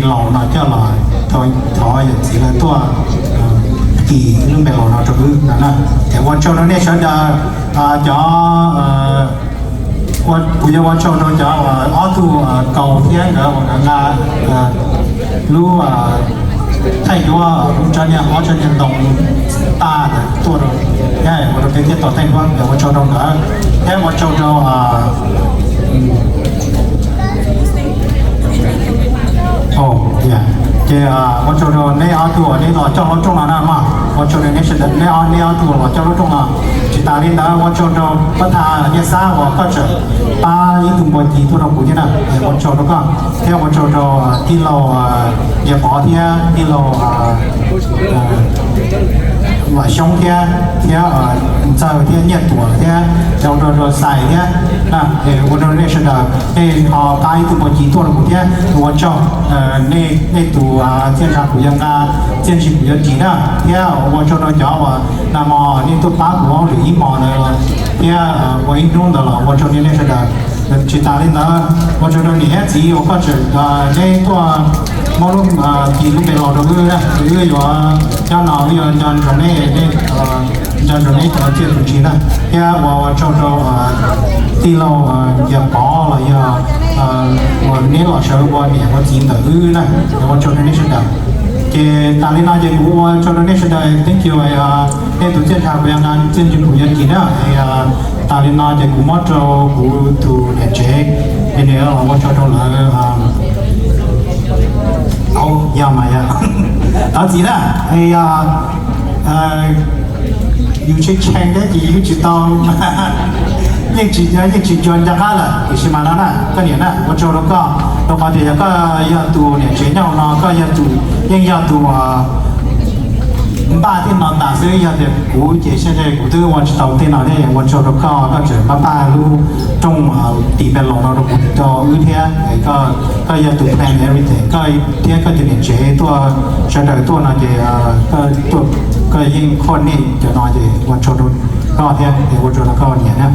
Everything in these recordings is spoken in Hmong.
Laus no coj los, thov yawm txiv lawv tuaj kis lub npe laus no rau wb no na. Es ua tsaug rau nej sawv daws, cov, kuv yuav ua tsaug rau cov ob tug kaus thiab nkawd uas nkawd nqa lub thaij duab, lub tsab niag, ob tsab niag ntoo tag ntawd tuaj rau, thiab ua rau peb thiaj tau thaij duab, ua tsaug rau nkawd thiab ua tsaug rau Ces ua tsaug rau neb ob tug uas neb los coj lub rooj no na mog, ua tsaug rau neb sawv daws, neb ob, neb ob tug los coj lub rooj no. Tsis tas li ntawd ua tsaug rau pab tha Nyiaj Xab uas koj tseem pab ib tug npua ci tuaj rau kuv thiab na, ua tsaug rau koj thiab ua tsaug rau tij laug Yaj Pov thiab tij laug Vam Xyoob thiab, thiab Ntxawg thiab Nyiaj Tuam thiab, ua rau rau Xais thiab, ua rau nej sawv daws nej ho pab ib tug npua ci tuaj rau kuv thiab, ua tsaug. Nej tus txiaj ntsha kuv yuav nqa, txiaj ntsig kuv yuav ris na, thiab ua tsaug rau cov uas nag hmo nej tuaj pab kuv lwm ib hmos ntawd thiab ua ib hnub ntawd los ua tsaug rau nej sawv daws. Tsis tas li ntawd ua tsaug rau niam thiab txiv uas koj tseem, neb tuaj muab lub, kis lub npe laus rau wb, wb yuav, nyob no wb yuav nco ntsoov neb, nco ntsoov neb cov txiaj tus ntsig na, thiab ua tsaug rau tij laug Yaj Pov los yog uas neb los sawv ua niam ua txiv ntawm wb na, ua tsaug rau nej sawv daws. Ces tas li no ces kuv ua tsaug rau nej sawv daws, thank you, nej tus txiaj ntsha kuv yuav nqa, txiaj ntsig kuv yuav ris na. Tas li no ces kuv muab rau kuv tus niam tsev, ces nws los ua tsaug rau lawv. Yog mas yog, thov txim na. Yus tshee tshee thiab ces yus tsis tau, yeej tsis, yeej tsis nco nco qab lawm, tiam sis mas no na koj niam na, ua tsaug rau koj rau qhov tias yog koj yog tus niam tsev nyob hauv no, koj yog tus, yeej yog tus npaj tej no tas xwb, yog tias kuv ces seb kuv twb ua tsis tau tej no thiab. Ua tsaug rau koj, koj tseem npaj npaj lub rooj tis npe laus no rau kuv, rau wb thiab. Koj yog tus plan everything, koj thiab koj tus niam tsev tuaj, sawv daws tuaj no ces koj yeej coordinate cov no ces ua tsaug rau koj thiab, ua tsaug rau koj niam na.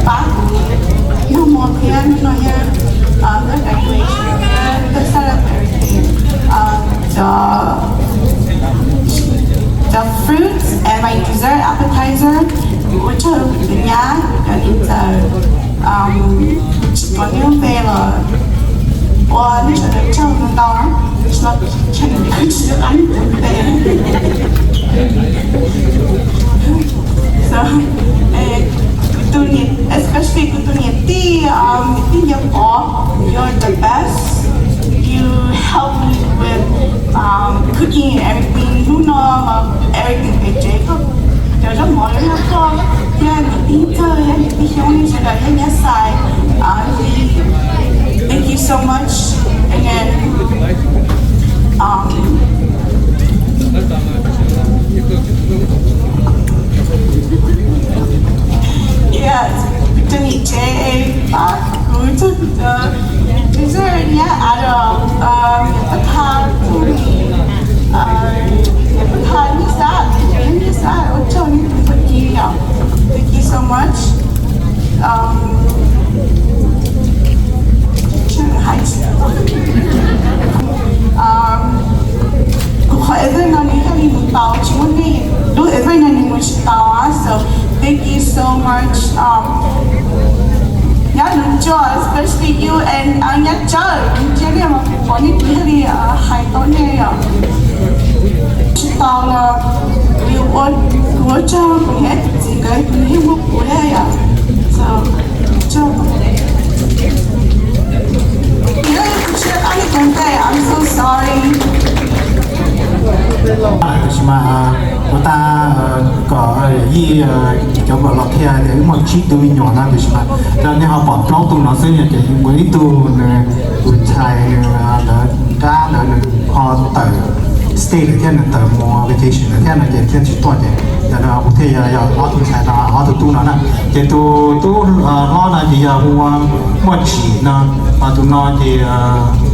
Pab kuv nag hmo thiab hnub no thiab, lawv graduation thiab lawv celebrate, cov, cov fruits and my dessert appetizer, ua tsaug cov nyab cov niam ntxawm, tsis pom nej lub npe los ua nej sawv daws tsaug ntau ntau, tsis tau tsheej tsis tau qab nej tus npe. So, kuv tus niam, especially kuv tus niam tij, niam tij Yaj Pov, you're the best. You help me with cooking and everything. Hnub no everything pem tsev, koj cov zaub mov los yog koj thiab niam tij Ntxawg thiab niam tij Xyoob sawv daws thiab nyab Xais, thank you so much. And then, yes, kuv tus niam tsev pab kuv txog kuv tus dessert thiab, a, niam pab tha, niam pab tha Nyiaj Xab, Nyiaj Xab, ua tsaug nej tus npua ci yom. Thank you so much. Kuv qhov event no nws thiaj li mus tau, tsis muaj nej, lub event no nws mus tsis tau, so thank you so much. Nyob nws tso, especially you and nyab Tsawb, nws cia li mas kuv pom nej kuv thiaj li hais tau nej yom. Tsis tau los kuv yuav ua, kuv ua tsaug kuv niam txiv nkawd, nws yeej muab kuv thiab yom. So, tsaug. Kuv tsis qab li tus npe, I'm so sorry. Tiam sis mas kuv tas kom yij cov kom los qhia tias wb muaj tsib tug me nyuam no, tiam sis mas nej ho pom plaub tug no xwb, ces mus ib tug nws tus ntxhais nws ntawd nrab ntawd nws ho tawm state lawm thiab, nws tawm mus vacation lawm thiab no ces thiaj tsis tuaj, ces yog no kuv thiaj yog ob tug ntxhais no, ob tug tub no na. Ces tus tub hlob no ces yog hu ua Muaj Tsim no, ho tus no ces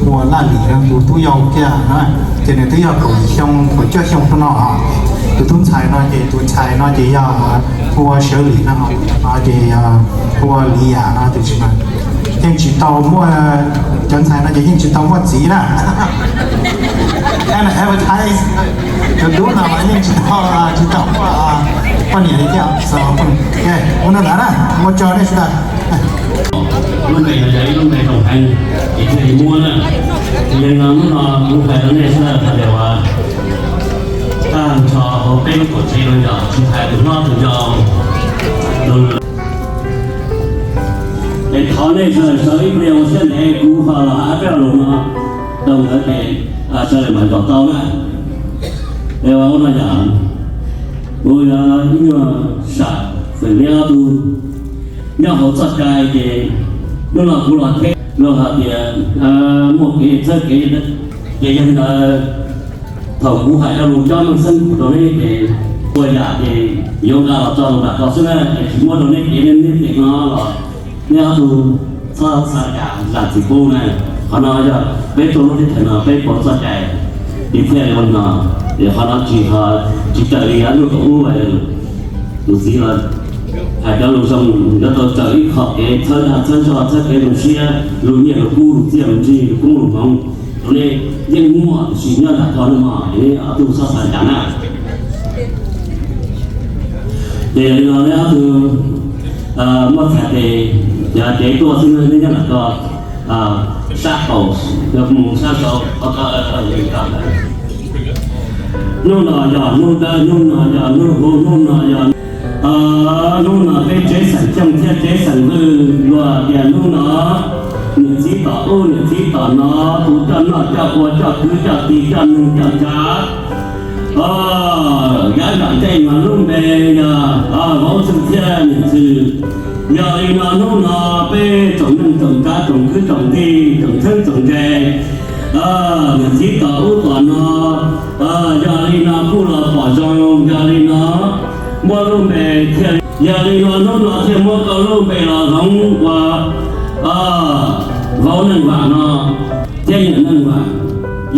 hu ua Laj Lis no, tus tub yau kiag na. Ces nws twb yog kaum yim xyoo kaum cuaj xyoo rau no. Tus tub ntxhais no ces tus ntxhais no ces yog hu ua Sawv Lim no, ces hu ua Li Yam no tiam sis mas yeej tsis tau muaj, cov ntxhais no ces yeej tsis tau muaj txiv na. Advertise, tus tub no mas yeej tsis tau, tsis tau muaj poj niam li thiab. Ua li ntawd na, ua tsaug nej sawv daws. Lub npe no yog ib lub npe tau heev, ces thiaj li muab na. Yog li no hnub no kuv hais rau nej sawv daws hais tias uas tag nrho hauv peb lub tuam tsev no yog tsis hais tus hlob tus yau, tus, es thov nej sawv daws sawv ib pliag ua siab ntev, kuv ho los hais peb lo lus no rau nkawd ces sawv daws mam zov tau na. Es ua no yog kuv yog ib nyuag sam xeem Liab ob tug nyob hauv txoj cai ces hnub no kuv los teb luag hais tias muaj kev txawj kev, ces yog li ntawd thaum kuv hais rau lus coj meej xeeb rau neb ces ua yam ces yuav nqa los tso rau nram ko xwb na, es tsis muab rau neb kev, neb neb tes no los neb ob tug txhob xav cas zam txim pub na. Qhov no yog peb tuaj lub teb chaws no peb puav txoj cai, ces thiaj li ua li no. Ces qhov no tsis, tsis raws li ob lub kaum ub tus txiv los hais cov lus zoo, yuav tau raws ib qho kev txhawb dag txhawb zog, txhawb kev zoo siab, lus nyiaj lus kub, lus txiaj lus ntsig, lus koob lus hmoov, rau nej yeej muaj tiam sis nyob nram ko no mas neb ob tug txhob xav cas na. Ces yog li no neb ob tug muab txhais tes, yog cev tuaj xwb na, neb nyob nram ko sab qaum, yog mus sab saud. Hnub no yog hnub dawb, hnub no yog hnub huv, hnub no yog, hnub no peb tsev xeem Xyooj thiab tsev xeem Vwj luag tias hnub no niam txiv tom ub niam txiv tom no, tus coj noj coj ua, coj kwv coj tij, coj neeg coj tsav, yav yam ntej mas lub npe yog vauv Xwm thiab niam Xwm. Yog li no hnub no peb tsoom neej tsoom tsav, tsoom kwv tsoom tij, tsoom txheeb tsoom ze, niam txiv tom ub tom no, yog li no kuj los pom zoo, yog li no muab lub npe thiaj, yog li no hnub no thiaj muab koj lub npe los hloov ua vauv Neej Vam no thiab niam Neej Vam.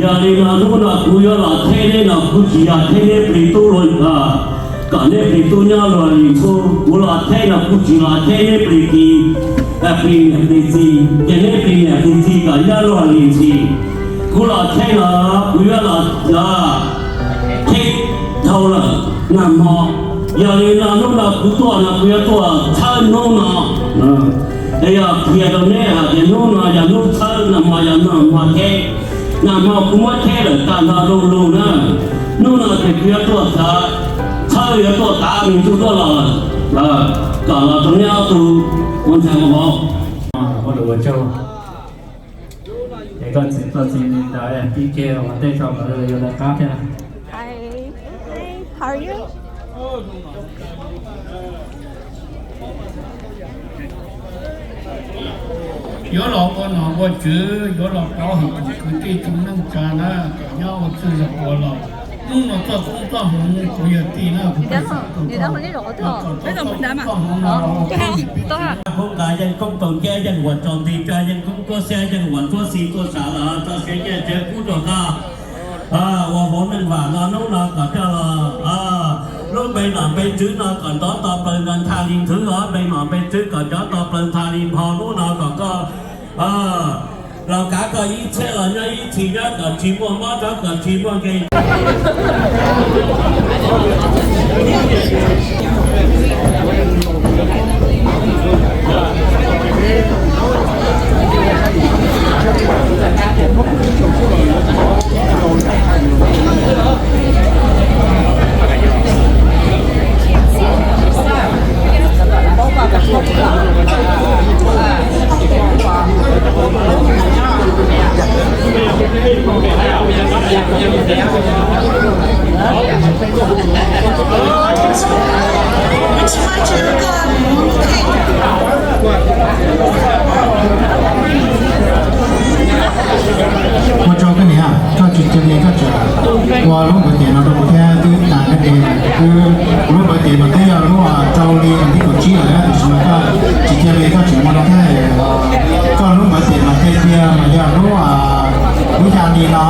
Yog li no hnub no kuv yuav los theb neb no kuv tsis yog theb neb plig tub, kom neb plig tub nyob luag li ntxhub. Kuv los theb no kuv tsis los theb neb plig txiv, plig niam plig txiv, ces neb plig niam plig txiv kom nyob luag li ntxhi. Kuv los theb no kuv yuav los theb dhau lawm nag hmo. Yog li no hnub no kuv tuaj no kuv yuav tuaj txhawb hnub no. Es yog qhia rau neb hais tias hnub no yog hnub txhawb, nag hmo yog nag hmo theb. Nag hmo kuv muab theb lawm tag nrho du lug na. Hnub no ces kuv yuav tuaj txhawb, yuav tuaj tav me ntsis tuaj los, kom los rau neb ob tug ua ntxhais ua vauv. Ua lus ua tsaug. Es koj txiv, koj txiv ntawd pib ke ua ntej tso, yuav lawv qab thiab. Hi. How are you? Yuav los ua nom ua tswv, yuav los pov hwm kwv tij tsoom neej tsa na, kom nyob ua txwj zoo ua laus. Hnub no txoj koob txoj hmoov kuv yog tij na, kuv txoj koob txoj hmoov no, koob nqa yeej koob tau ntiab, yeej ua tsaus nti tsa, yeej koob tuab xiab, yeej ua tuab xi tuaj sam los tso siav nyiaj tsev kub rau koj. Ua vauv Neej Vam no hnub no kom coj los lub npe nom npe tswv no kom nrov to plaws nrov ntha li nthwv os, npe nom npe tswv kom nrov to plaws ntha li npho. Hnub no kom koj los kav koj ib txhiab los nyob ib txhis, nyob kom tsis muaj mob, nyob kom tsis muaj nkeeg. Ua tsaug koj niam, koj tsis cia li koj tseem ua lub npawv tiam no rau kuv thiab. Twb tas kab de, twb, kuv lub npawv tiam mas twb yog lub rau li vas thib kaum tsib lawm, tiam sis mas koj tsis cia li koj tseem ua no thiab. Koj lub npawv tiam mas tiag tiag mas yog lub, lub xya hli no